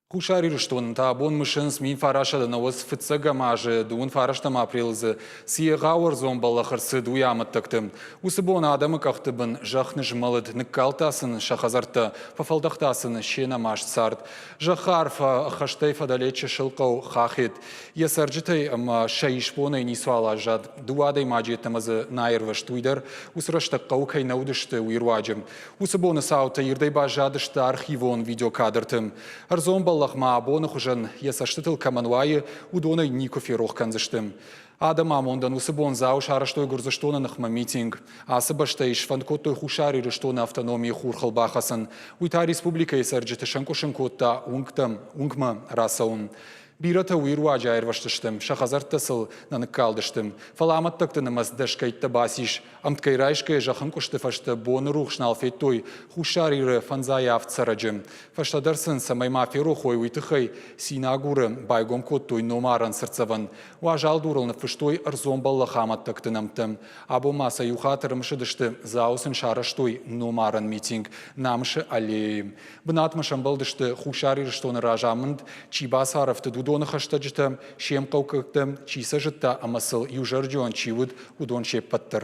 Хуссар Ирыстоны та абон мысынц 1990 фыццӕгӕм азы дыууын фарӕстӕм апрелы дзы цы егъау ӕрдзон бӕллӕх ӕрцыд, уый амӕттӕгты. Уыцы бон адӕмы къӕхты бын зӕхх нызмӕлыд, ныккалдта сын сӕ хӕдзӕрттӕ, фӕфӕлдӕхта сын се нӕмаст цард. Зӕххы арф ӕххӕстӕй фӕдӕле чысыл хъӕу Хахет. Йӕ цӕрджытӕй ӕмӕ сӕ исбонӕй ницуал аззад. Дыууӕ адӕймаджы йеддӕмӕ дзы нӕ аирвӕзт, уый дӕр уыцы рӕстӕг хъӕуы кӕй нӕ уыдысты, уый руаджы. Уыцы боны цаутӕ ирдӕй баззадысты архивон видеокадрты. Ӕрдзон бӕллӕх ма абоны хуызӕн йӕ цӕстытыл кӕмӕн уайы, уыдонӕй никуы ферох кӕндзысты. Адӕмы амондӕн уыцы бон Дзауы сарӕзтой Гуырдзыстоны ныхмӕ митинг. Ацы бӕстӕйы сфӕнд кодтой Хуссар Ирыстоны автономийы хурхыл бахӕцын. Уый та республикӕйы цӕрджыты сӕнкъуысын кодта уынгтӕм, уынгмӕ рацӕуын. Бирӕтӕ уый руаджы аирвӕзтысты, сӕ хӕдзӕрттӕ сыл нӕ ныккалдысты. Фӕлӕ амӕттӕгты нымӕц дӕсгӕйттӕ бацис. Ӕмткӕй райсгӕйӕ зӕххӕнкъуысты фӕстӕ боны рухс нал федтой Хуссар Иры фӕндзай авд цӕрӕджы. Фӕстӕдӕр сын, цӕмӕй ма ферох уой, уый тыххӕй Синагуры байгом кодтой номарӕн цыртдзӕвӕн. Уазал дурыл ныффыстой ӕрдзон бӕллӕхы амӕттӕгты нӕмттӕ. Абон ма сӕ иу хатт ӕрымысыдысты, Дзауы сын сарӕзтой номарӕн митинг Намысы аллеяйы. Бынатмӕ сӕмбӕлдысты Хуссар Ирыстоны разамынд, чи бацарӕфтыд, уыдоны хӕстӕджытӕ, се мхъӕуккӕгтӕ, чи сӕ зыдта ӕмӕ сыл иузӕрдион чи уыд, уыдон се ппӕт дӕр.